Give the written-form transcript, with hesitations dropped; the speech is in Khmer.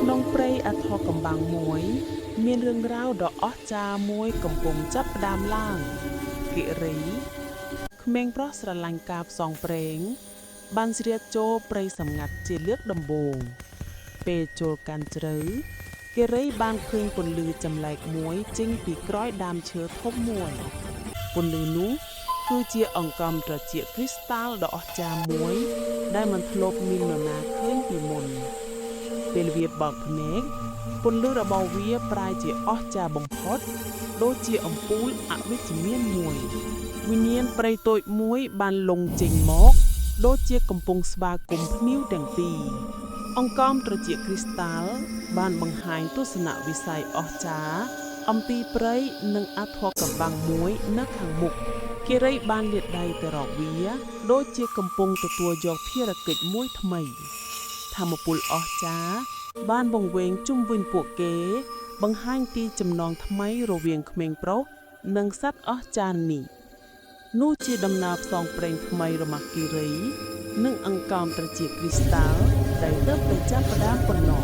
ក្នុងព្រៃអាថ៌កំបាំងមួយ មានរឿងរ៉ាវដ៏អស្ចារ្យមួយកំពុងចាប់ផ្ដើមឡើងគិរីក្មេងប្រុសស្រឡាញ់ការផ្សងព្រេង បានជ្រៀតចូលព្រៃសម្ងាត់ជាលើកដំបូង ពេលចូលកាន់ជ្រៅគិរីបានឃើញពន្លឺចម្លែកមួយចេញពីក្រោយដើមឈើធំមួយ ពន្លឺនោះគឺជាអង្កាំត្រចៀកគ្រីស្តាល់ដ៏អស្ចារ្យមួយ ដែលមិនធ្លាប់មាននរណាឃើញពីមុន ពេលវាបើកភ្នែកពន្លឺរបស់វាប្រែជាអស្ចារ្យបំផុត ដូចជាអំពូលអវិជ្ជមានមួយ វិញ្ញាណព្រៃតូចមួយបានលង់ចេញមក ដូចជាកំពុងស្វាគមន៍ភ្ញៀវទាំងពីរអង្កាំត្រចៀកគ្រីស្តាល់បានបង្ហាញទស្សនវិស័យអស្ចារ្យអំពីព្រៃនិងអធិកំបាំងមួយនៅខាងមុខគិរីបានលាតដៃទៅរកវា ដូចជាកំពុងទទួលយកភារកិច្ចមួយថ្មី ធម្មពលអស្ចារ្យបានបង្វែងជុំវិញពួកគេ បង្ហាញពីចំណងថ្មីរវាងក្មេងប្រុសនិងសត្វអស្ចារ្យនេះ នោះជាដំណើរផ្សងព្រេងថ្មីរបស់គិរី និងអង្កាំត្រចៀកគ្រីស្តាល់ដែលទើបតែចាប់ផ្ដើមប៉ុណ្ណោះ។